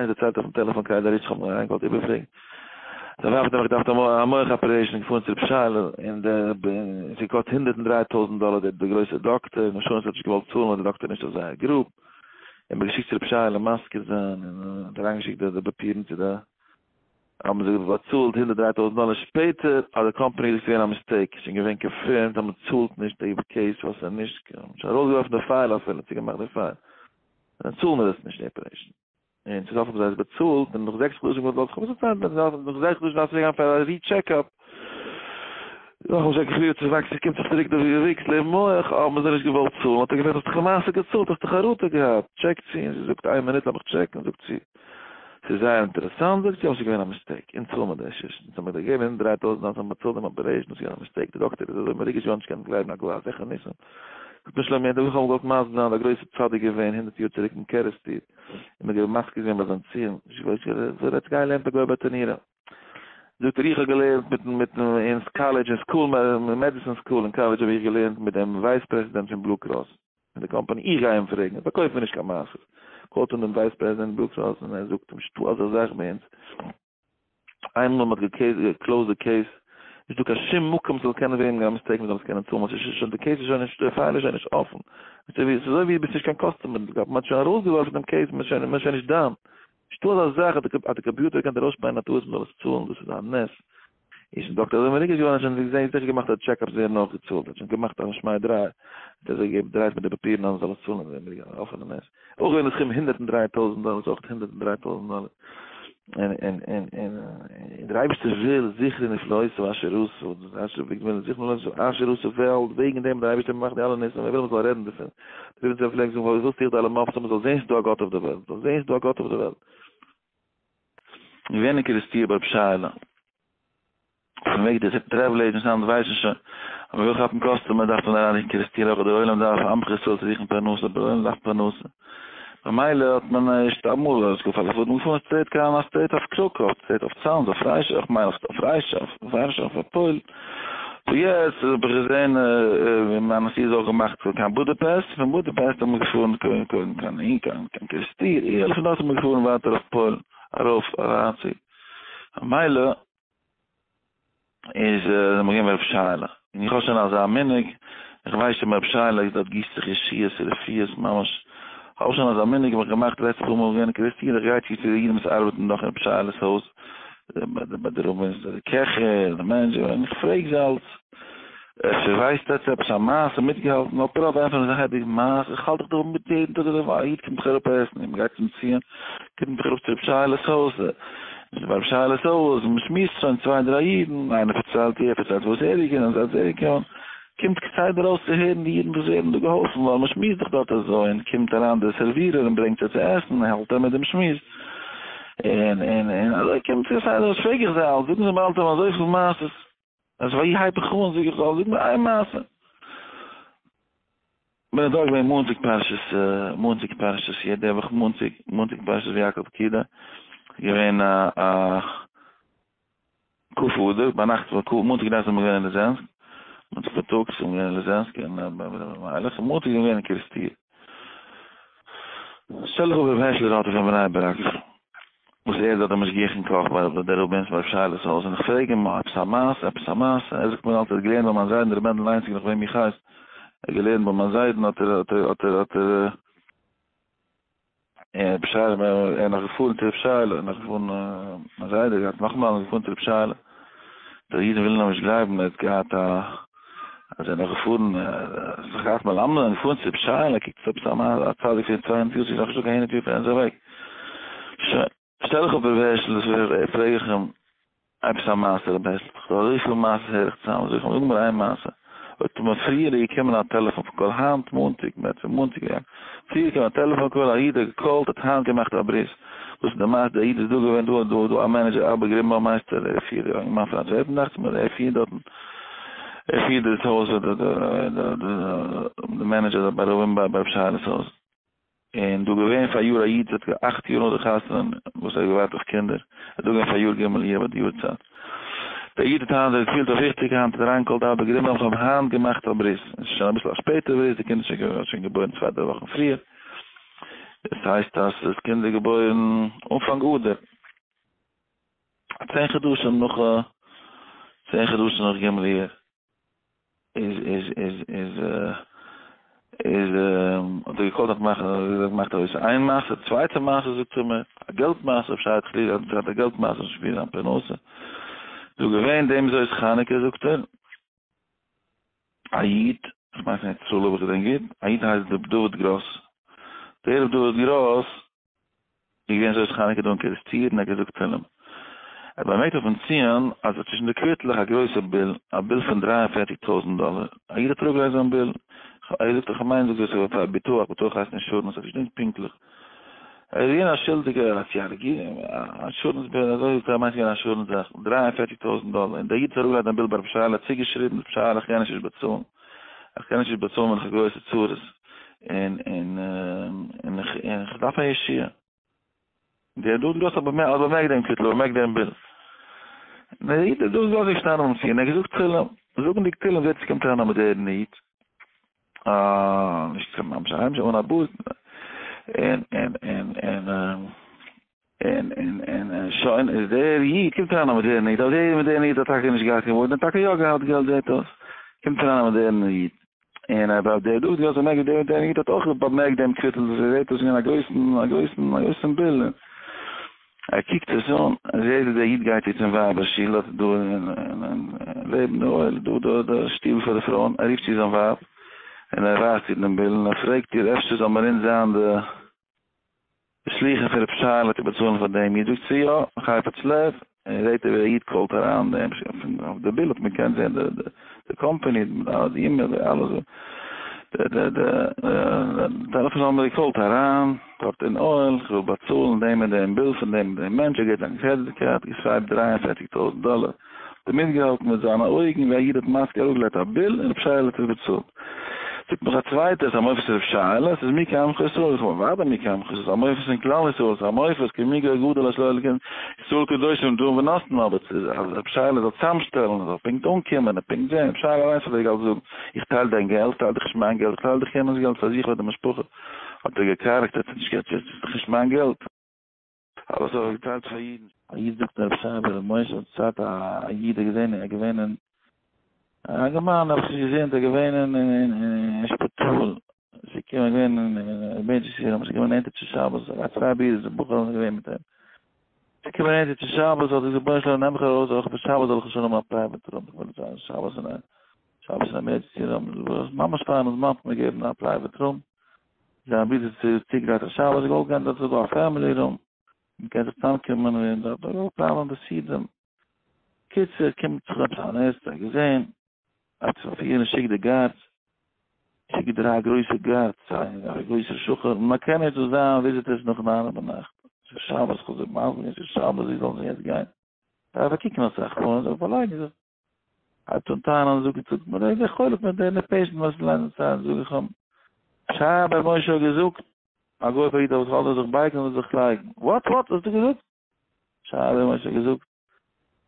אליינס דערציילט אויפן טעלעפאן כדי ריטש, כ'האב אים אריינגעקאלט איבערפרעגן. זיין ווייב האט נעבעך געדארפט א מח operation, געפארן צו רב שייעלע, און די עס האט געקאסט 103,000 דאלער די גרויסע דאקטער, און insurance האט נישט געוואלט צאלן ווייל די דאקטער איז נישט אויף זייער group, און מ'האט געשיקט צו רב שייעלע מזכיר זיין, און האט אריינגעשיקט די פאפירן צו די, האבן זיי באצאלט 103,000 דאלער, שפעטער האט די קאמפאני געזאגט ס'איז געווען א mistake, שוין געווען confirmed אז מ'צאלט נישט די case ווייל ס'איז נישט, שוין ארויסגעווארפן די file אפילו, צוגעמאכט די file, דאן צאלן מיר עס נישט די operation. און צו סוף האבן זיי עס באצאלט, און נאך 6 חדשים וואס וואלט איך אביסל צייט, נאך 6 חדשים דארפסטו גיין פאר א re-checkup, נאכאמאל check איך ווי עס וואקסט, עס קומט זיך צוריק די געוויקס לעבן מח, האבן זיי נישט געוואלט צאלן, האט ער געפרעגט האסט דאך למעשה געצאלט, האסט דאך חרטה געהאט, טשעקט זי, און זי זאגט איין מינוט לאמיך טשעקן, זאגט זי, ס'איז זייער אינטערעסאנט, זאגט זי, אבער ס'איז געווען א mistake, אונז צאלן מיר דאס נישט, אונז האבן מיר געגעבן 103,000 דאן האבן מיר באצאלט דעם operation, דאס איז געווען א mistake, די דאקטער איז אזוי מרוגש געווארן נישט קענען גלייבן א גאר אזעלכע ניסים, זאגט מיר שלומי, איך האב געוואלט מסביר זיין אז א גרויסע צדיק געווען 100 יאר צוריק אין קערעסטיר, און מ'האט מזכיר געווען ביי זיין ציון, נישט געוואוסט וואס ער רעדט, גיי לערן פגוע בתנירה. זאגט ער, איך האב געלערנט מיטן מיטן אין קאלעדזש אין school medicine school אין קאלעדזש האב איך געלערנט מיט דעם vice president פון Blue Cross פון די קאמפאני, איך גיי אים פרעגן, פארקויף מיר נישט קיין מעשות. קאלט אן דעם vice president Blue Cross און ער זאגט אים, נישטא אזא זאך ביי אונז, איינמאל מ'האט געקלאוזט די case, נישט דא קיין שום מקום ס'זאל קענען ווערן א mistake מ'זאל עס קענען צאלן, ווייל ס'איז שוין די case איז שוין נישט, די file איז שוין נישט אפן, ס'איז אזוי ווי ביסט נישט קיין customer, מ'האט שוין ארויסגעווארפן דעם case, מ'איז שוין מ'איז שוין נישט דן, נישטא אזא זאך אז די קאמפיוטער קען דיר אויסשפייען א טעות מ'זאל עס צאלן, דאס איז א נס. איז שוין דאקטער אזוי מרוגש געווארן, האט שוין געזען זיכער געמאכט אז checkups ווערן אויך געצאלט, האט שוין געמאכט א שמיי דריי, האט ער זיי געגעבן דרייט מיט די פאפירן אז מ'זאל עס צאלן, אזוי מרוגש, א אפענע נס. אויך געווען די סכום 103,000 דאלער, איז אויך 103,000 דאלער. און און און און און דער אייבערשטער וויל זכרו נפלאותיו אשר עשה, דאס אשר וויל זכרו נפלאותיו אשר עשה וועלט, וועגן דעם האט דער אייבערשטער געמאכט די אלע ניסים, ער וויל מ'זאל רעדן דערפון. דער רבי פלעגט זאגן, פארוואס ווילסטו איך די אלע מופתים, מ'זאל זען ס'איז דא א גאט אויף דער וועלט, מ'זאל זען ס'איז דא א גאט אויף דער וועלט. געווען אין קערעסטיר ביי רבי שייעלע. פון וועג די travel agencies היינט ווייסן שוין אז מען וויל כאפן customer דארף מען אריין אין קערעסטיר אויך דער עולם דארף עמך ישראל צו זוכן פרנסה דער עולם דארף פרנסה במילא האט מען ערשט אמאל אז געפאלן פארט מען געפארן straight קיין א straight אויף קראקא straight אויף צאנז אויף ריישא איך מיין אויף ריישא אויף ווארשא אויף פוילן so יעצט האב איך געזען ווי מיין נסיעה איז אויך געמאכט קיין בודאפעסט פון בודאפעסט האט מען געפארן קיין קיין קיין קיין קערעסטיר און פון דארט האט מען געפארן ווייטער אויף פוילן ארויף אריינצו ממילא איז זענען מיר געווען ביי רב שייעלע, און איך האב שוין אזא מנהג, איך ווייס שוין ביי רב שייעלע דארט גיסט זיך ישועות און רפואות ממש, איך האב שוין אזא מנהג האב איך געמאכט די לעצטע פאר מאל געווען אין קערעסטיר, איך גיי צו צו די אידן וואס ארבעטן נאך אין רב שייעלע'ס הויז, ביי די רבינ'ס די קעכער, די manager, און איך פרעג זיי אלץ, אפשר ווייסט עטץ עפעס א מעשה מיטגעהאלטן, על פי רוב ענטפערן זיי הייליג מעשה, איך האלט דאך דא מיט יעדן טאג אזוי, א איד קומט דאך אראפ עסן, און מ'גייט צום ציון, קומט מען דאך אראפ צו רב שייעלע'ס הויז, איז ביי רב שייעלע'ס הויז, און מ'שמועסט שוין צוויי דריי אידן, איינער פארציילט יענער פארציילט וואס ער איז געקומען, און זיי איז געקומען, קומט כסדר אויס צו הערן די אידן וואס ווערן דא געהאלפן, ווייל מ'שמועסט דאך דארט אזוי, און קומט אריין דער סערווירער און ברענגט זיי צו עסן, און האלט ער מיט דעם שמועס, און און און אזוי קומט כסדר אויס, פרעג איך זיי אלץ, זאגן זיי מיר אלץ אזויפיל מעשות. אז ווי הייב איך אן זאג איך זאל זאג מיר איין מעשה. בין איך דארט געווען מאנטאג פרשת מאנטאג פרשת יעדע וואך מאנטאג מאנטאג פרשת ויקהל פקודי געווען א א כ' אדר ביינאכט פאר כ' מאנטאג נאכט זענען מיר געווען אין ליזענסק מאנטאג פארטאגס זענען מיר געווען אין ליזענסק און מיילעך מאנטאג זענען מיר געווען אין קערעסטיר שטעל איך אפ רבי הערשל ראטה פון בני ברק וואס ער איז דארט דער משגיח אין קאך ביי די רבינ'ס ביי ר' שייעלע'ס הויז, און איך פרעג אים עפעס א מעשה, עפעס א מעשה, ער זאגט מיר אלץ ער האט געלערנט ביי מיין זיידן ר' מענדל איינציג נאך וועם איך הייס, ער האט געלערנט ביי מיין זיידן האט ער האט ער האט ער האט ער ר' שייעלע ער איז נאך געפארן צו ר' שייעלע, נאך געפארן מיין זיידע האט געהאט נאכאמאל געפארן צו ר' שייעלע, די אידן ווילן אים נישט גלייבן ער האט געהאט א אז ער איז נאך געפארן, זיך געהאט מלמד און געפארן צו ר' שייעלע, קוקט עס עפעס א צדיק פון 200 יאר, ס'איז נאך נישטא קיין הונדערט יאר פון אונזער וועג. שוין, שטעל איך אפ ר' הערשל, פרעג איך אים עפעס א מעשה, ר' הערשל, איך זאל אזויפיל מעשות הער איך צוזאם, זאג איך אים, זאג מיר איין מעשה, אויב האט מיר פריער געקומען א טעלעפאן call, היינט מאנטאג, מען רעדט פון מאנטאג יא, פריער געקומען א טעלעפאן call, א איד האט געקאלט, האט היינט געמאכט א ברית, וואס איז די מעשה, דער איד איז דא געווען, דא דא דא א manager אבא גרינבוים מייסטער, ער פירט, א יונגערמאן פון אנטווערפן דאכט זיך מיר, ער פירט דארטן, ער פירט דאס הויז, די manager ביי רבין ביי ר' שייעלע'ס הויז. און דא געווען פאר יאר א איד האט 8 יאר נאך די חתונה וואס ער האט געווארט אויף קינדער, ער איז דא געווען פאר יאר ג' אייר ביי די יארצייט. דער איד האט היינט געפילט אויף וויכטיג היינט האט אריינגעקאלט אבא גרינבוים איך האב היינט געמאכט א ברית, עס איז שוין אביסל א שפעטער ברית די קינד איז שוין געבוירן צוויי דריי וואכן פריער. דאס הייסט אז דאס קינד איז געבוירן אנפאנג אדר, צען חדשים נאך צען חדשים נאך ג' אייר, איז איז איז איז איז האט ער געקאלט אויף מאכן געמאכט ארויס איין מעשה, צווייטע מעשה זאגט ער מיר, א געלט מעשה, אפשר האט חלילה האט א געלט מעשה נישט געווען זיין פרנסה, דא געווען דעם זאת חנוכה זאגט ער, א איד, איך מיין פון ארץ ישראל אויב איך געדענק גוט, א איד הייסט ר' דוד גראס, דער ר' דוד גראס איז געווען זאת חנוכה דא אין קערעסטיר און ער האט געזאגט תהלים. ער האט באמערקט אויפן ציון אז צווישן די קוויטלעך א גרויסע bill, א bill פון 43 טויזנט דאלער, א איד האט אראפגעלייגט זיין bill, ער האט געזאגט איך מיין זאגט ער ס'איז פאר ביטוח, ביטוח הייסט אינשורענס, איך געדענק פונקטליך. ער איז געווען א שולדיגער א ציארגיע, א אינשורענס bill, אזוי זאגט ער, מיינט ס'איז געווען א אינשורענס זאך, 43 טויזנט דאלער, און דער איד האט אראפגעלייגט זיין bill ביי רבי שייעלע, האט צוגעשריבן, רבי שייעלע איך קען נישט נישט באצאלן, איך קען נישט נישט באצאלן ווען איך האב גרויסע צרות, און און און איך און איך דארף א ישועה. דער דוד גראס האט באמערקט דעם קוויטל, באמערקט דעם bill. און דער איד, דער דוד גראס איז געשטאנען ביים ציון, ער האט געזאגט תהלים, זאגנדיג תהלים זעט זיך קומט אריין א מאדערנע איד, אה, נישט קיין ממש א היימישע, אן א בארד, און און און און און און און און שוין, איז דער איד קומט אריין א מאדערנע איד, אבער דער מאדערנע איד האט טאקע נישט געהאט קיין בארד, און טאקע יא געהאט געלט זעט אויס, קומט אריין א מאדערנע איד, און אבער דער דוד גראס באמערקט דער דער איד האט אויך באמערקט דעם קוויטל, זעט אויס געווען א גרויסן א גרויסן א גרויסן bill. ער קוקט עס אן, ער זעט ווי דער איד גייט צו צום ווייבער שול, דארט איז דא לעבן די אוהל איז דא דא די שטיבל פאר די פרויען, ער רופט צו זיין ווייב און ער ווייזט איר דעם bill און ער פרעגט איר אפשר זאל מיר אונז זיין די שליחים פון רב שייעלע צו באצאלן פאר דעם איד, זאגט זי יא, חפץ לב, און זעט ער ווי דער איד קאלט אריין דעם, אויף די bill האט מען געקענט זען די קאמפאני, די אימעיל, די אלעס, די די די טעלעפאן נומבער געקאלט אריין דארט אין אוהל, איך וויל באצאלן דעם און דעם bill פון דעם און דעם מענטש, ער געט זיין credit card, געסווייפט 43 טויזנט דאלער, האט ער מיטגעהאלטן מיט זיינע אויגן ווי א איד האט מסכים אראפגעלייגט א bill און ר' שייעלע האט עס באצאלט. זאגט מיך א צווייטער, ס'איז א מופת ר' שייעלע, ס'איז מי כעמך ישראל, איך האב אוודאי מי כעמך ישראל, ס'איז א מופת אין כלל ישראל, ס'איז א מופת כי מי גוי גדול אשר לו אלקים ישראל קדושים דברים ונתנו, אבער ס'איז אז ר' שייעלע זאל צאמשטעלן, זאל פונקט אנקומען און פונקט זען, ר' שייעלע אליינס האט ער געהאלט זאגן, איך טייל דיין געלט, טייל דיך נישט מיין געלט, איך טייל דיך יענעמ'ס געלט פאר זיך פאר די משפחה, האט ער געקארגט, האט ער נישט געלט, ס'איז דאך נישט מיין געלט. אלעס האב איך געטיילט פאר אידן. א איד זאגט מיר רבי שייע בן רבי משה האט צייט א איד איז געווען ער געווען אין א אינגערמאן האב איך נישט געזען איז געווען אין אין שפיטאל זיי קומען געווען אין emergency room זיי קומען נענטער צו שבת א צוויי ברידער די בחורים זענען געווען מיט אים זיי קומען נענטער צו שבת האט ער געזאגט רבונו של עולם נעם מיך ארויס אויך בשבת זאל איך שוין האבן א private room איך וויל נישט זיין שבת אין א שבת אין emergency room ממש פארן זמן האט מען געגעבן א private room זיין ברודער איז צוגרייט א שבת געוואלט גיין דארט איז דא א family room מען קען זיך צוזאמקומען און דארט אויך פראווען די סעודה. קיצור קומט זיך עפעס א נס האט געזען אז צו פירן שיקט די guards שיקט דריי גרויסע guards א גרויסע שחור מען קען נישט דא זיין visitors נאך ניין ביינאכט ס'איז שבת כ'האב זיי מסביר געווען ס'איז שבת ווי זאלן זיי יעצט גיין זיי פארקוקן אסאך מאל זיי פארלייגן זיך הייבט אן טענה'ן זאגט זאגט מיר דער חולק מיט דער patient וואס ליינט די צייט זאג איך אים שייע בן משה האט געזאגט א גוי פרעגט אויב זאל ער זיך בייגן אדער זיך לייגן וואט וואט האסטו געזאגט שייע בן משה האט געזאגט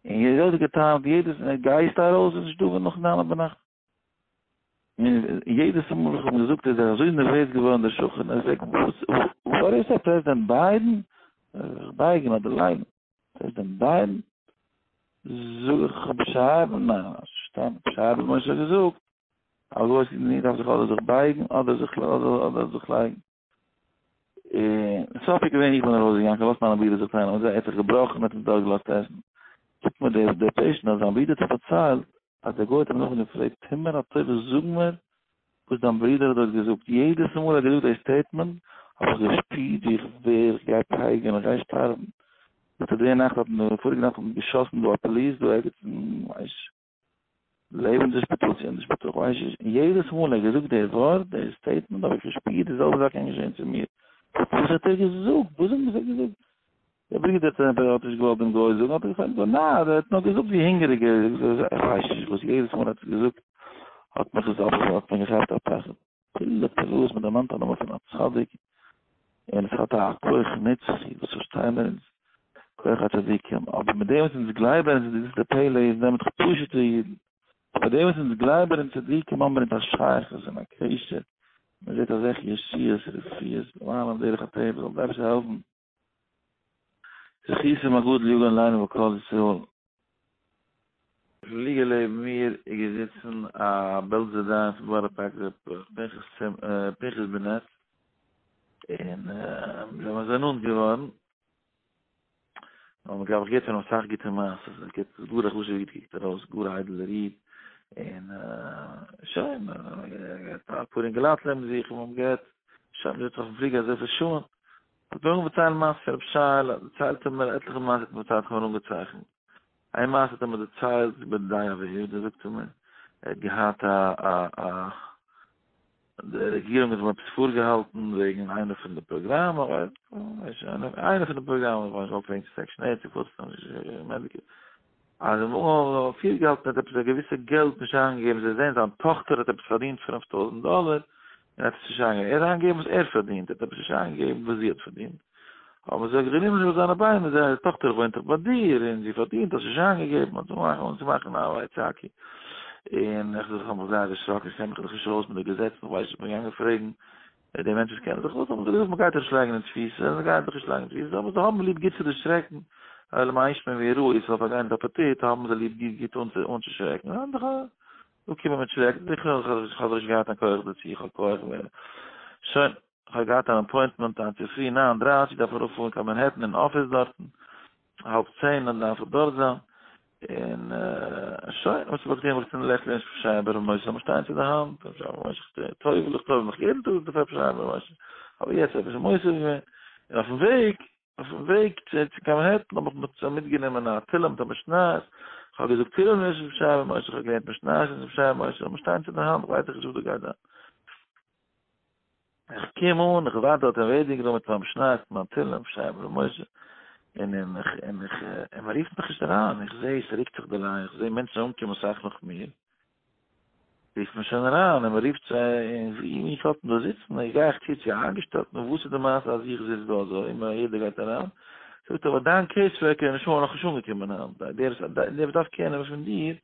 און יעדער האט געטענה'ט יעדעס מאל גייסט ארויס איז נישט דא ווען נאך ניין ביינאכט יעדעס מאל איך האב געזאגט איז ער אזוי נערוועז געווארן דער שכן ער זאגט וואס וואט איז דער פרעזידענט ביידן בייגן אדער לייגן פרעזידענט ביידן זאג איך רבי שייע ניין שטאנד שייע בן משה האט געזאגט א גוי איז דארף זיך אדער זיך בייגן אדער זיך אדער זיך לייגן און סוף איז געווען איך בין ארויסגעגאנגען כ'האב געלאזט מיינע ברידער זיך טענה'ן מיט זיי ער האט זיך געבראכן האט אונז דארט געלאזט עסן זאגט מיר דער דער patient אז זיין ברודער האט אים פארציילט אז דער גוי האט אים נאכדעם געפרעגט טו מיר א טובה זאג מיר וואס דיין ברודער האט דארט געזאגט יעדעס מאל ער האט געזאגט די statement האב איך געשפירט ווי איך ווער איך גיי פייגערן איך גיי שטארבן זאגט ער די נאכט האט מען פאריגע נאכט האט מען געשאסן דא א police דא ערגעץ אין ווייס לעבן די שפיטאל צו אין די שפיטאל כ'ווייס נישט, און יעדעס מאל ער האט געזאגט די ווארט, די statement, האב איך געשפירט די זעלבע זאך קען געשען צו מיר. וואס האט ער געזאגט? וואס האט ער געזאגט? דער ברודער האט האט נישט געוואלט דעם גוי זאגן, האט ער געפרעגט גוי, ניין, ער האט נאר געזאגט ווי הונגעריג ער איז, איך ווייס נישט וואס, יעדעס מאל ער האט עס געזאגט האט מיך עס האט מיר געכאפט א פחד. פלא פלאות מען דערמאנט א נאמען פון א צדיק און עס האט א כח נצחי וואס פארשטייען מיר אונז כח הצדיקים אבער מיט דעם וואס אונז גלייבען אונז איז די פלא איז נעמען דאך פשוטע אידן אבער דעם וואס אונז גלייבען אין צדיקים האבן מיר אונז א שייכות און א קשר. מען זעט אזעלכע ישועות רפואות למעלה מדרך הטבע, זאל דער אייבערשטער העלפן. זכותו הגדול יגן עלינו ועל כל ישראל. פליגער לעבן מיר איז געזיצן א בעלזער דיין פון בארא פארק ר' פנחס בנעט, און מיר זענען אזוי נאנט געווארן, האבן מיר געהאט געהערט פון אים אסאך גוטע מעשות, ער געבט גאר א חשוב'ע איד קוקט ער אויס, גאר א איידעלער איד, און שוין, אפאר אינגעלייט לעבן זיך און מיר האבן גערעדט, שוין, מ'זיצט אויפן פליגער אזויפיל שעה'ן, האט מיר אנגעהויבן פארציילן מעשה פון רבי שייעלע, דערציילט ער מיר עטליכע מעשות האט מיר פארציילט, כ'האב מיר אנגעצייכנט, איין מעשה האט ער מיר דערציילט איבער די דיין אביו, זאגט ער מיר, ער האט געהאט א א א די רעגירונג האט אים עפעס פארגעהאלטן וועגן איינע פון די פראגראמען, איינע פון די פראגראמען, איך ווייס נישט אויב Section 8 צו food stamps, Medicare, אז זיי האבן פירגעהאלטן ער האט עפעס א געוויסע געלט נישט איינגעגעבן, זיי זעהן זיין טאכטער האט עפעס פארדינט 5000 דאלער, און האט עס נישט איינגעגעבן, ער האט איינגעגעבן וואס ער פארדינט, ער האט עפעס נישט איינגעגעבן וואס זי האט פארדינט, האבן זיי גענומען איבער זיינע ביינער, זיין טאכטער וואוינט דאך ביי דיר, און זי פארדינט, האסט נישט איינגעגעבן, האט אנגעהויבן צו מאכן א ויצעקו, און איך האב מיך זייער דערשראקן, איך קען מיך דאך נישט אויס מיט די געזעצן, איך ווייס נישט, איך בין געגאנגען פרעגן די מענטשן וואס קענען זיך אויס, האבן זיי געזאגט מען גייט דיך נישט לייגן אין תפיסה, מען גייט דיך נישט לייגן אין תפיסה, אבער זיי האבן ליב גוט צו דערשרעקן, למען ישמעו ויראו, עס זאל פארגיין די אפעטיט, האבן זיי ליב גוט גוט אנצושרעקן, דא קומען מיט שרעק, זיכער איך האב נישט געהאט קיין כח דערצו, איך האב כח ווער, שוין, איך האב געהאט אן appointment היינט צופרי 9:30 דארף איך ארויפפארן קיין מאנהעטן אין אפיס דארטן, האלב צען דאן דארף איך דארט זיין, און שוין, וואס האב איך געטון, איך צינד לעכט לערן פשעי בר' משה זאל מיר שטיין צו די האנט, פשעי בר' משה, איך טובל, איך טובל מיך יעדן טאג זאגט דער פשעי בר' משה, אבער יעצט האב איך מוסיף געווען, און אויפן וועג, אויפן וועג צו קיין מאנהעטן האב איך מיט מיטגענומען א תהלים מיט א משניות, איך האב געזאגט תהלים אין פשעי בר' משה, איך האב געלערנט משניות אין פשעי בר' משה, זאל מיר שטיין צו די האנט, ווייס איך נישט וואס דא גייט זיין. איך קום אן, איך ווארט דארט אין waiting room מיט מיין משניות, מיט מיין תהלים, פשעי בר' משה, און און איך און איך און מען רופט מיך נישט אריין, איך זע עס רוקט זיך די line, איך זע מענטשן אנקומען אסאך נאך מיר, רופט מען שוין אריין און מען רופט זיי, און ווי מיך האט מען דא זיצן, איך גיי איך צו צו א איינגעשטעלטן, וואס איז די מעשה אז איך זיץ דא אזוי, און יעדער גייט אריין, זאגט ער, אבער דיין case worker איז נישט נאכנישט אנגעקומען היינט, דער וואס דארף care נעמען פון דיר,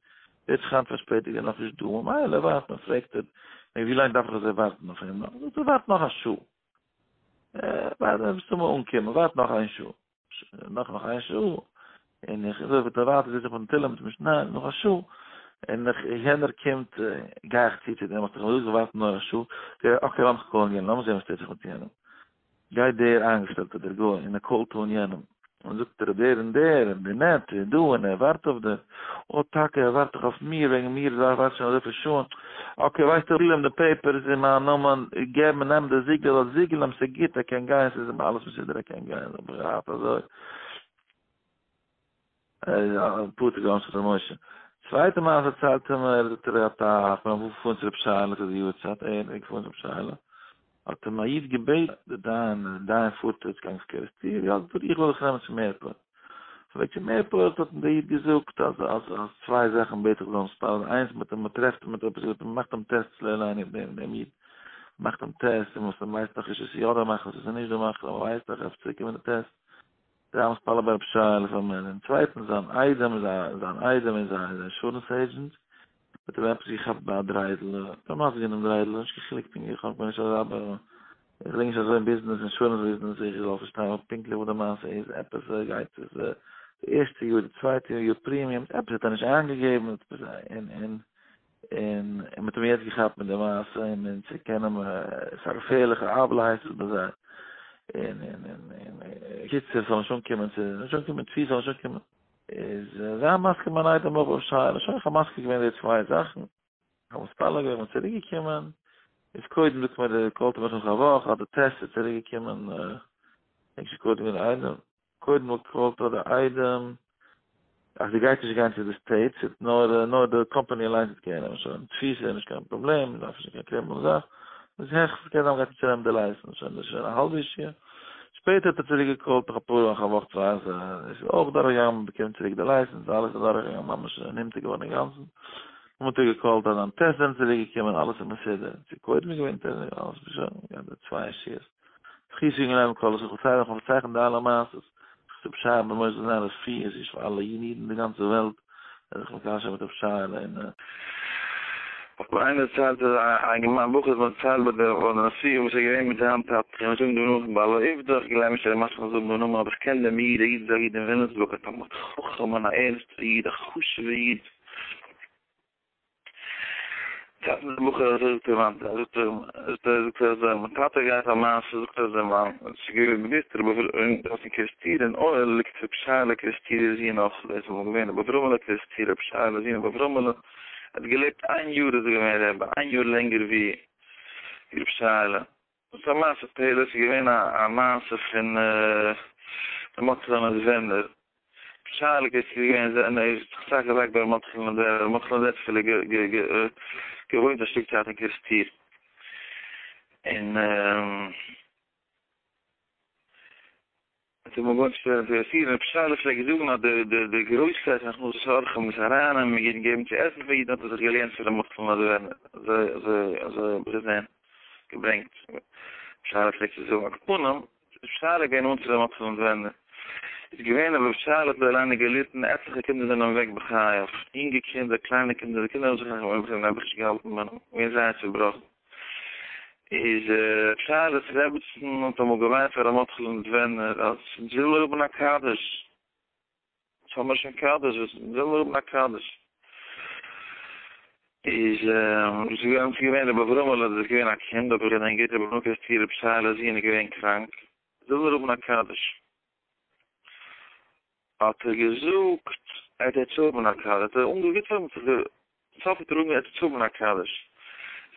ווערט זיך היינט פארשפעטיגט און נאכנישט דא, ממילא ווארט מען, פרעגט ער, ווי לאנג דארף איך אזוי ווארטן אויף אים נאך? זאגט ער, ווארט נאך א שעה. ווארט מסתמא אנקומען, ווארט נאך איין שעה. נאך נאך איין שעה, און איך אזוי וועט ער ווייטער זיצן פון תהלים מיט משנה, נאך א שעה, און איך יענער קומט, גיי איך צו צו דעם, האט ער געזאגט ווארט נאר א שעה, okay לאמיך call ן יענעם, לאמיר זען וואס טוט זיך מיט יענעם. גייט דער איינגעשטעלטער דער גוי און ער call ט אן יענעם, און זאגט ער דער און דער און די נעט איז דא און ער ווארט אויף דיר, אוי טאקע ער ווארט דאך אויף מיר וועגן מיר ווארט שוין אזויפיל שעה'ן, okay ווייסטו זיגל אים די papers אין מיין נאמען, געב מיר נעם די זיגל זאל זיגל אים ס'איז גוט ער קען גיין ס'איז אים אלעס מסודר ער קען גיין, האב איך געהאט אזוי. פטור געווארן פון ר' משה. צווייטע מעשה ציילט ער מיר, זאגט ער ער האט א, איך בין אמאל געפארן צו רב שייעלע צו די יארצייט, ער איז געפארן צו רב שייעלע, האט אים א איד געבעטן, די דיין, די דיין פארט יעצט קיין קערעסטיר, יא זאגט ער איך וועל דיך נעמען צום airport. אויפן וועג צום airport האט אים דער איד געזאגט אז אז אז צוויי זאכן בעט איך זאל מתפלל זיין, איינס מיט מען טרעפט אים מיט עפעס, מען מאכט אים test לא עלינו דעם דעם איד, מען מאכט אים test און וואס מען ווייסט נאך נישט צו עס איז יא די מחלה צו עס איז נישט די מחלה, מען ווייסט דאך אז צוריקקומען די test. זיי מתפלל ביי רב שייעלע פאר מיר, און צווייטנס זיין איידעם איז א זיין איידעם איז א איז א insurance agent, האט אים עפעס געכאפט ביי א דריידל, האט אים מסביר געווען דעם דריידל, נישט קיין חילוק פונקטליך, איך בין נישט אזא ב איך ליג נישט אזוי אין ביזנעס, insurance ביזנעס, איך זאל פארשטיין פונקטליך וואס די מעשה איז, עפעס גייט עס די ערשטע יאר, די צווייטע יאר premiums, עפעס האט ער נישט איינגעגעבן, עפעס און און און און מ'האט אים יעצט געכאפט מיט די מעשה און און צו קענען ס'איז א געפערליכע עוולה הייסט עס ביי זיי און און און און קיצור ס'זאל נישט אנקומען צו נישט אנקומען תפיסה זאל נישט אנקומען איז זיי מסכים מיין איידעם אויך אויף שאלה שוין איך האב מסכים געווען די צוויי זאכן איך האב מתפלל געווען איך בין צוריק געקומען איז קודם זאגט מיר די call ט מיך נאך א וואך אז די test איז צוריק געקומען נישט קודם געווען איידעם קודם call ט דער איידעם אז זי גייט נישט גיין צו די state, ס'וועט נאר נאר די קאמפאני אליינס וועט care נעמען, שוין תפיסה איז נישט קיין פראבלעם, מ'דארף נישט קיין קרימינאל זאך, דאס העכסטנס קען זיין מ'גייט אים צונעמען די license, שוין דאס איז שוין א האלבע ישועה, שפעטער האט ער צוריק גע call ט נאך אפאר נאך א וואך צוויי אז עס איז אויך דורך געגאנגען מ'באקומט צוריק די license, אלעס איז דורך געגאנגען ממש נמתק געווארן אינגאנצן, נאכדעם האט ער גע call ט אז זיין test זענען צוריק געקומען אלעס איז מסודר, צו קודם איז געווען test אלעס איז שוין, געהאט די צוויי ישועות. זכות יגן עלינו כל ישראל, כ'פארצייל איך פארצייכן די אלע מעשות, זכות רבי שייע בן משה זאל זיין רפואה איז פאר אלע אידן אין די גאנצע וועלט, זיי זיך מקשר מיט רבי שייעלע און. האט מיר איינער דערציילט אז א אינגערמאן בחור האט מיר דערציילט ביי די ביי די נסיעה וואס איז געווען מיט זיין טאטע, איך גיי נישט זאגן דעם נאמען פון בעל העובדא, איך גלייב נישט ער איז מסכים זאגן דעם נאמען אבער איך קען דעם איד, דער איד איז א איד אין וויליאמסבורג, א תלמיד חכם און א ערנסטער איד, א חשוב'ער איד. טאטע דער בחור אזוי זאגט ער מיין זאגט ער זאגט ער זאגט ער אזוי מיין טאטע געהאט א מעשה זאגט ער אזוי מיין ס'איז געווען געוויסט רבי אברהם דארט אין קערעסטיר אין אוהעל ליגט רבי שייעלע קערעסטירער זון אויך דאס איז אמאל געווען רבי אברהמעלע קערעסטירער רבי שייעלע זון רבי אברהמעלע האט געלעבט איין יאר איז ער געווען רבי איין יאר לענגער ווי רבי שייעלע דאס איז א מעשה פלא, ס'איז געווען א מעשה פון ר' מאטעלע נאדווערנער, שאלה איז געווען זיין ער האט זיך אסאך געלייגט ביי ר' מאטעלע נאדווערנער, ר' מאטעלע נאדווערנער האט געוואוינט א שטיק צייט אין קערעסטיר, און. האט אים גארנישט אינטערעסירט, רבי שייעלע פלעגט זאגן אז די די די גרויסקייט פון הכנסת אורחים איז ארייננעמען אידן געבן צו עסן פאר אידן האט ער זיך געלערנט פון ר' מאטל נאדווערנער, אזוי אזוי אזוי האב איך געזען געברענגט, רבי שייעלע פלעגט צו זאגן, על כל פנים, רבי שייעלע איז געווען נאנט צו ר' מאטל נאדווערנער, איז געווען אז רבי שייעלע האט לא עלינו געליטן, עטליכע קינדער זענען אוועק בחייו, אינגע קינדער, קליינע קינדער, די קינדער האבן זיך נעבעך נישט געהאלטן ביי אים, געווען זייער צובראכן. איז ר' שייעלע'ס רעבעצן האט אמאל געוויינט פאר ר' מרדכי'לע נדבורנער אז אונז וויל מיר האבן א קדיש, אונז האמיר שוין קדיש, וואס אונז וויל מיר האבן א קדיש. איז איז געווען ס'איז געווען רבי אברהמ'עלע דאס איז געווען א קינד אבער איך געדענק גוט רבי אברהם קערעסטירער ר' שייעלע'ס זון איז געווען קראנק, וויל מיר האבן א קדיש. האט ער געזאגט ער וועט האבן א קדיש, האט ער אנגעוויצט זיך סוף האט ער אנגעהויבן צו האבן א קדיש.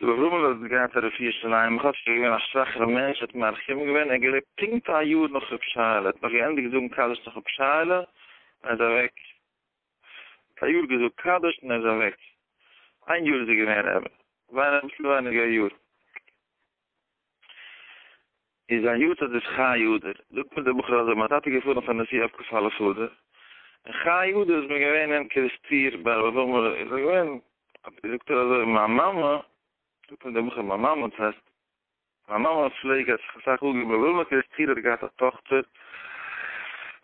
רבי אברהמ'ל האט געהאט א רפואה שלימה, כאטש ער איז געווען א שוואכערע מענטש, האט מאריך ימים געווען, ער האט געלעבט פונקט א יאר נאך רבי שייעלע, ער האט נאך געענדיגט זאגן קדיש נאך רבי שייעלע, און ער איז אוועק. האט א יאר געזאגט קדיש און ער איז אוועק. איין יאר איז ער געווען רבי, אביסל ווייניגער א יאר. איז זיין יארצייט איז חי אדר, זאגט מיר דער בחור אזוי, מיין טאטע איז געפארן אויף א נסיעה אויף כ"א אדר, און חי אדר איז מען געווען אין קערעסטיר ביי רבי אברהם, איז ער געווען, זאגט ער אזוי, מיין מאמע, זאגט מיר דער בחור, מיין מאמע, דאס הייסט, מיין מאמע פלעג האט זיך אסאך אפגעגעבן, רבי אברהם קערעסטיר האט געהאט א טאכטער,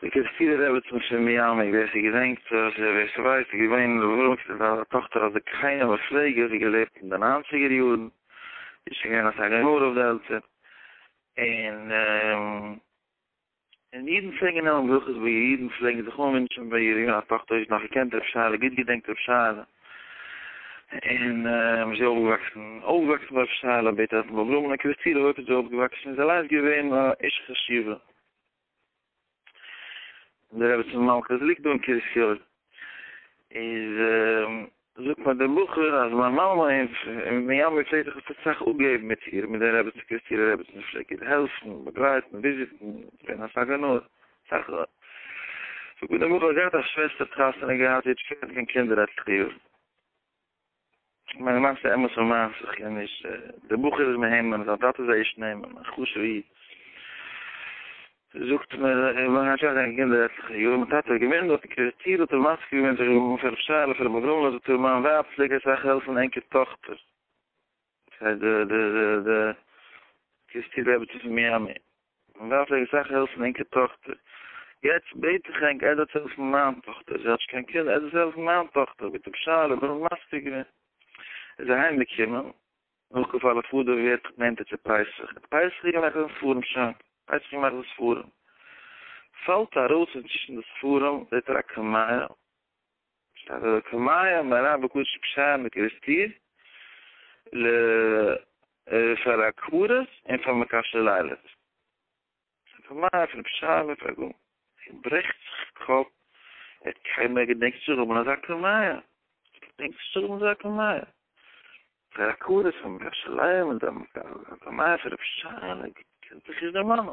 די קערעסטירער רעבעצין פון מיאמי, ווער ס'געדענקט, ווער ס'ווייסט, איז געווען רבי אברהם קערעסטירער א טאכטער א זקנה מופלגת, זי האט געלעבט אין די ניינציגער יארן. איז שוין געווען אסאך גמרא אויף די עלטער, און און אידן פלעגן נעמען ברכות ביי איר, אידן פלעגן זיך אנווינטשן ביי איר, געווען א טאכטער האט נאך געקענט רב שייעלע, גוט געדענקט רב שייעלע, און זי איז אויפגעוואקסן, אויפגעוואקסן ביי רב שייעלע, בעת רבי אברהם קערעסטירער הויף איז זי אויפגעוואקסן, איז אליינס געווען א אשה חשובה. די רעבעצין מלכה זי ליגט דא אין קרית יואל, איז זאגט מיר דער בחור אז מיין מאמע אין מיאמי פלעגט זיך אסאך אפגעבן מיט איר, מיט די רעבעצין קערעסטירער רעבעצין, פלעגט איר העלפן, באגלייטן, וויזיטן, געווען אסאך גענוי, אסאך, זאגט מיר דער בחור אז זי האט א שוועסטער האט חתונה געהאט, זי האט שוין געהאט קיין קינדער עטליכע יאר. כ'מיין למעשה אמת ומעשה, איך קען נישט, דער בחור איז מהימן, זיין טאטע איז א איש נאמן, א חשוב'ע איד. זאגט מיר, איך בין שוין זיין קינדער עטליכע יאר, מיין טאטע האט געווען דארט אין קערעסטיר, האט ער מסכים געווען זיך פאר ר' שייעלע פאר ר' אברהמ'לע, זאגט ער, מיין ווייב פלעג אסאך העלפן ענקער טאכטער. דאס הייסט די די די די קערעסטיר רעבעצין פון מיאמי. מיין ווייב פלעג אסאך העלפן ענקער טאכטער, יעצט בעט איך ענק ער זאל העלפן מיין טאכטער, זי האט נישט קיין קינדער, ער זאל העלפן מיין טאכטער, ביטע בשאלה, איך בין מספיק געווען. איז אהיים געקומען, נאך כפל הפודה ווערט נענטער צו פסח, האט פסח געמאכט דעם ספרים שאנק, פסח געמאכט די ספרים, פאלט ארויס פון צווישן די ספרים זעט ער א קמיע, שטייט אזוי קמיע מהרב הקדוש רבי שייע מקערעסטיר ל פאר הכרות און פאר מקשה לילות. קמיע פון רבי שייע פאר גאר. ער ברעכט זיך קאפ, ער האט קיינמאל געדענקט צו האבן אזא קמיע. ער געדענקט נישט צו האבן אזא קמיע. פאר הכרות פון מקשה לילות און קמיע פון רבי שייע קען זיך נישט דערמאנען.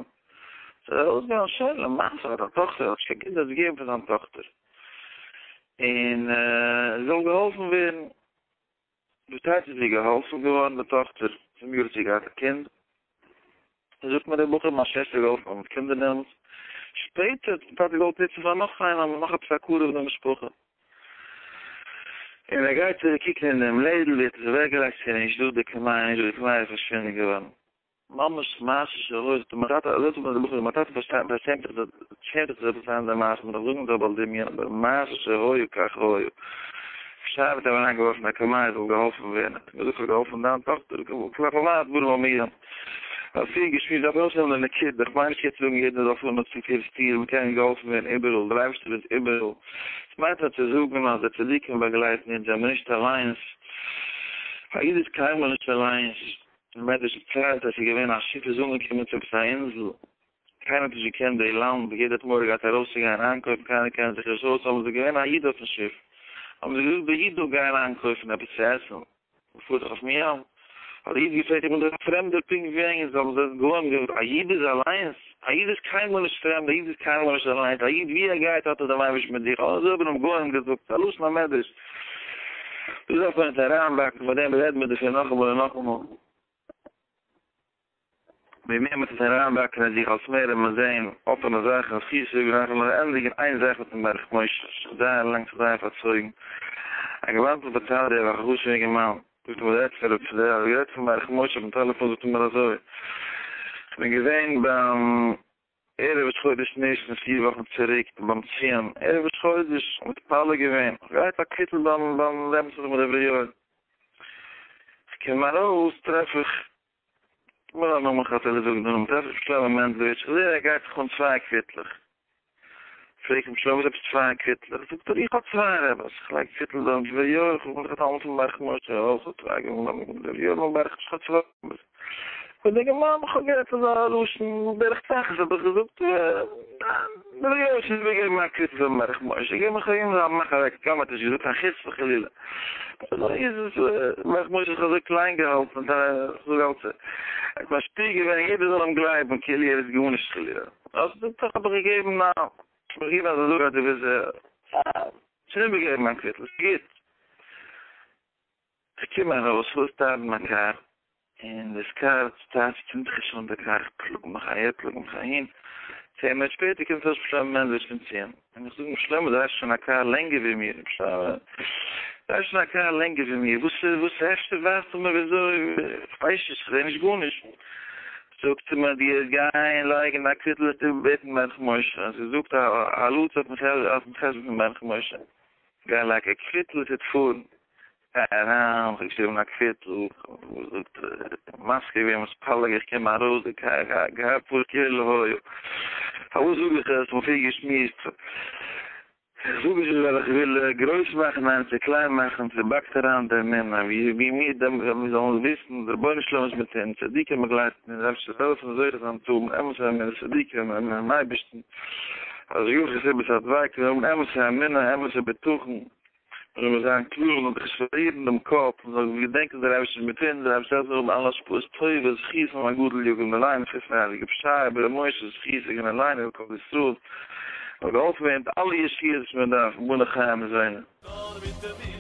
ס'איז ארויסגעגאנגען שוין למעשה האט א טאכטער האט נישט קיין קינדער האט געגעבן פאר זיין טאכטער און זאל געהאלפן ווערן. וואס טייטש איז זי געהאלפן געווארן די טאכטער? צום יאר האט זי געהאט א קינד. זאגט מיר דער בחור מיין שוועסטער האט געהאלפן מיט קינדער דעמאלטס. שפעטער האט מיין טאטע געוואלט נוצן פאר נאך איינעם נאך עפעס א קרוב אין די משפחה. און ער גייט צוריק קוקן אין דעם לעדל ווי ער האט עס אוועקגעלייגט ס'איז נישט דא די קמיע נישט דא די קמיע איז פארשווינדן געווארן. ממש מעשה שהיה, זאגט מיין טאטע, אזוי זאגט מיר דער בחור, מיין טאטע פארשטייט פארשעמט זיך שעמט זיך צו פארציילן די מעשה, מ'דארף זאגן דער בעל דמיון, אבער מעשה שהיה כך היה. שייע האט אים אריינגעווארפן א קמיע ער זאל געהאלפן ווערן, האט אים געזאגט כ'האב געהאלפן דיין טאכטער, כלפי מה הדברים אמורים? ווייל פריער געשמועסט דארף מען אויסהערן די נקודה, כ'מיין נישט יעצט צו זאגן יעדער זאל פארן אויף צו קערעסטיר, מ'קען געהאלפן ווערן איבעראל, דער אייבערשטער איז איבעראל, ס'מיינט נאר צו זאגן אז די צדיקים באגלייטן אונז, זעמיר נישט אליינס, א איד איז קיינמאל נישט אליינס, די מדרש דערציילט אז ס'איז געווען א שיף איז אנגעקומען צו עפעס א אינזל, קיינער האט נישט געקענט די לאנד, יעדער האט מורא געהאט ארויסצוגיין איינקויפן, קיינער קען זיך נישט אויס, אבער ס'איז געווען א איד אויפן שיף, האבן זיי געזאגט די איד דא גיין איינקויפן עפעס צו עסן, מ'פארט דאך אויפן ים, האט די איד געפרעגט איך בין דאך א פרעמדער פונקט ווי ענק, האבן זיי גוים געזאגט א איד איז אליינס? א איד איז קיינמאל נישט פרעמד, א איד איז קיינמאל נישט אליינס, א איד ווי ער גייט האט ער דעם אייבערשטן מיט זיך, אזוי האבן אים גוים געזאגט, א לשון המדרש, דאס דארף מען נישט אריינבאקן, פארדעם רעדן מיר דערפון נאכאמאל און נאכאמאל. ווי מער מען טוט אריינבאקן אין זיך אלס מער וועט מען זען אפענע זאכן, זכות יגון איך וועל נאר ענדיגן איין זאך מיטן ברך משה, שוין זייער לאנג ס'איז זייער פארצויגן, א געוואנטן פארציילט דער וועלכע חשוב'ע אינגערמאן, זאגט ער מיר רעדט פון רב פדיה, האב איך גערעדט פון ברך משה אויפן טעלעפאן זאגט ער מיר אזוי, כ'בין געווען ביים ערב ראש חודש ניסן פיר וואכן צוריק ביים ציון, ערב ראש חודש, מתפלל געווען, כ'האב געהאט א קוויטל ביים ביים רבינ'ס נאכן דברי יואל, כ'קום ארויס טרעף איך מיר א נאמען כ'האב געזאגט די נאמען טרעף איך שלמה מענדלאוויטש איך זעה ער גייט זיך אן צוויי קוויטלעך פרעג איך אים שלמה וואס עפעס צוויי קוויטלעך זאגט ער איך האב צוויי רעבעס איך לייג קוויטל ביים דברי יואל איך בין דאך א תלמיד פון ברך משה אויך צוויי געווארן ביים דברי יואל ביים ברך משה איך האב צוויי רעבעס פון די גמ' איך האב גערעדט אזא לשון דרך צחות האב איך געזאגט דברי יואל שוין איבערגעגעבן א קוויטל פון ברך משה געב מיך אהין זיי מאך אוועק גמ' האט נישט געזאגט קיין חוצפה חלילה אזוי איז עס ברך משה האט זיך אזוי קליין געהאלטן מיט זיינע כ'זאג אלץ ער האט משפיע געווען יעדער זאל אים גלייבן כאילו ער איז גארנישט חלילה אז זאגט איך האב דיך געגעבן א האב איך געגעבן אזא זאג אז דו ביסט שוין איבערגעגעבן מיין קוויטל ס'איז גוט איך קום ארויס כ'וויל סטארטן מיין קאר און דאס קאר סטארט צינדט זיך נישט אן די קאר, איך פלאג מיך אהער פלאג מיך אהין, צען מינוט שפעטער קומט ארויס שלמה מענדלאוויטש פון ציון, און איך זאג אים שלמה דו דרייסט שוין א קאר לענגער ווי מיר, שלמה דרייסט שוין א קאר לענגער ווי מיר, וואס וואס אפשר ווייזטו מיר וויאזוי, איך ווייס נישט איך זעה נישט גארנישט, זאגט ער מיר דו גיי לייגן א קוויטל וועסטו איבערבעטן ברך משה, און זי זאגט א הלצה אויפן חשבון פון ברך משה, גיי לייג א קוויטל עס וועט פארן. אריין, כ'האב געשריבן א קוויטל, געזאגט מזכיר געווען מתפלל איך קום ארויס די קאר פארט כאילו היה. פארוואס זאג איך עס? מ'האט פריער געשמועסט. איך זאג עס נישט ווייל איך וויל גרויס מאכן איינעם צו קליין מאכן, ס'באקט אריין די אמונה, ווי מיר זאלן וויסן, דער רבונו של עולם איז מיט אונז, צדיקים באגלייטן אונז, אפשר זאל העלפן זוכה זיין צו האבן אמת'ע אמונה, צדיקים, אמונה אין אייבערשטן, אז יחוס איבער ס'האט וויי, האבן אמת'ע אמונה, אמת'ע בטחון. זאל מען זיין קלאר, מען זאל זיך נישט פארלירן דעם קאפ, מען זאל געדענקען דער אייבערשטער איז מיט אונז, דער אייבערשטער זאל האבן אלע השפעות טובות, זכותים הגדול יגן עלינו, זכות פון הייליגע פשעי, רבי משה, זכות יגן עלינו ועל כל ישראל, זאל געהאלפן ווערן מיט אלע ישועות וואס מען דארף, בני חיי מזוני. נאר מיט די.